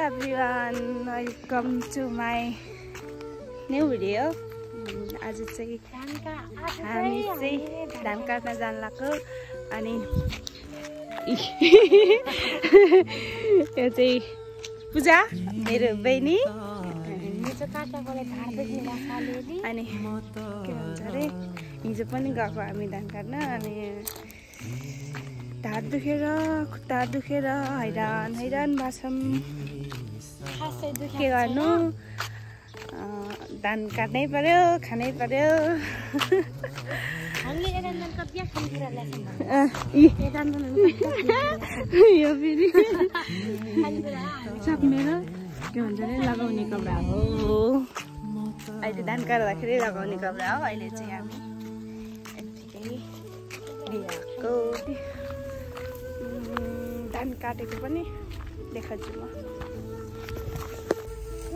everyone, welcome to my new video. आज चाहिँ हामी चाहिँ धान काट्न जान लाग्यो अनि यो चाहिँ पूजा मेरो बहिनी अनि के भन्छ अरे हिजो पनि गएको हामी धान काट्न अनि ढाड दुखेर खुट्टा दुखेर हैरान भएको छौँ के गर्नु धान काट्नै पर्यो खानै पर्यो यो फेरि मेरो के भन्छ अरे लगाउने कपडा हो अहिले धान काट्दाखेरि लगाउने कपडा हो अहिले चाहिँ हामी यतिकै ल्याएको धान काटेको पनि देखाउँछु म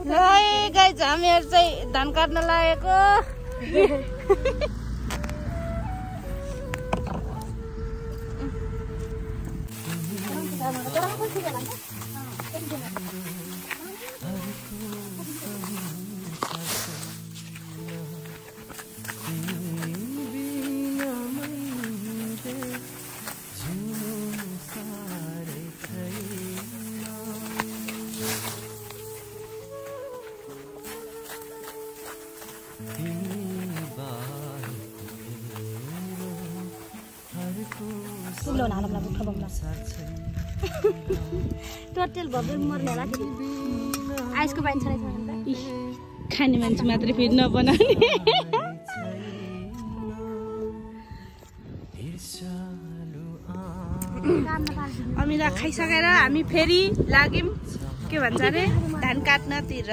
ल गाइस हामीहरु चाहिँ धान काट्न लागेको टोटल भब्बे मर्ने होला फेरि आइसको पाइन्छ रहेछ खाने मान्छे मात्रै फेरि नबनाउने अमिला खाइसकेर हामी फेरि लाग्यौँ के भन्छ अरे धान काट्नतिर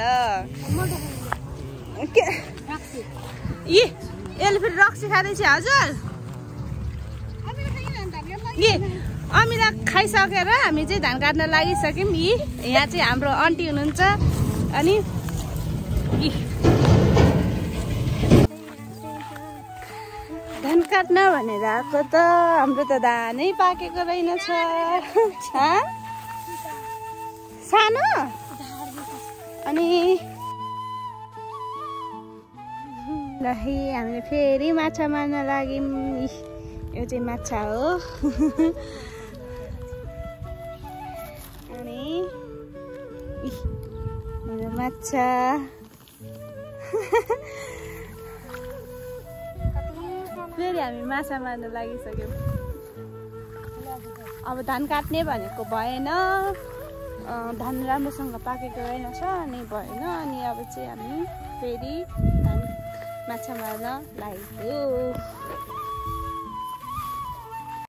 यसले फेरि रक्सी खाँदैछ हजुर अमिला खाइसकेर हामी चाहिँ धान काट्न लागिसक्यौँ यहाँ चाहिँ हाम्रो आन्टी हुनुहुन्छ अनि धान काट्न भनेर आएको त हाम्रो त धानै पाकेको रहेनछ सानो अनि ल हामीले फेरि माछा मार्न लाग्यौँ यो चाहिँ माछा हो अनि मेरो माछा फेरि हामी माछा मार्न लागिसक्यौँ अब धान काट्ने भनेको भएन धान राम्रोसँग पाकेको रहेनछ अनि भएन अनि अब चाहिँ हामी फेरि धान माछा मार्न लागेको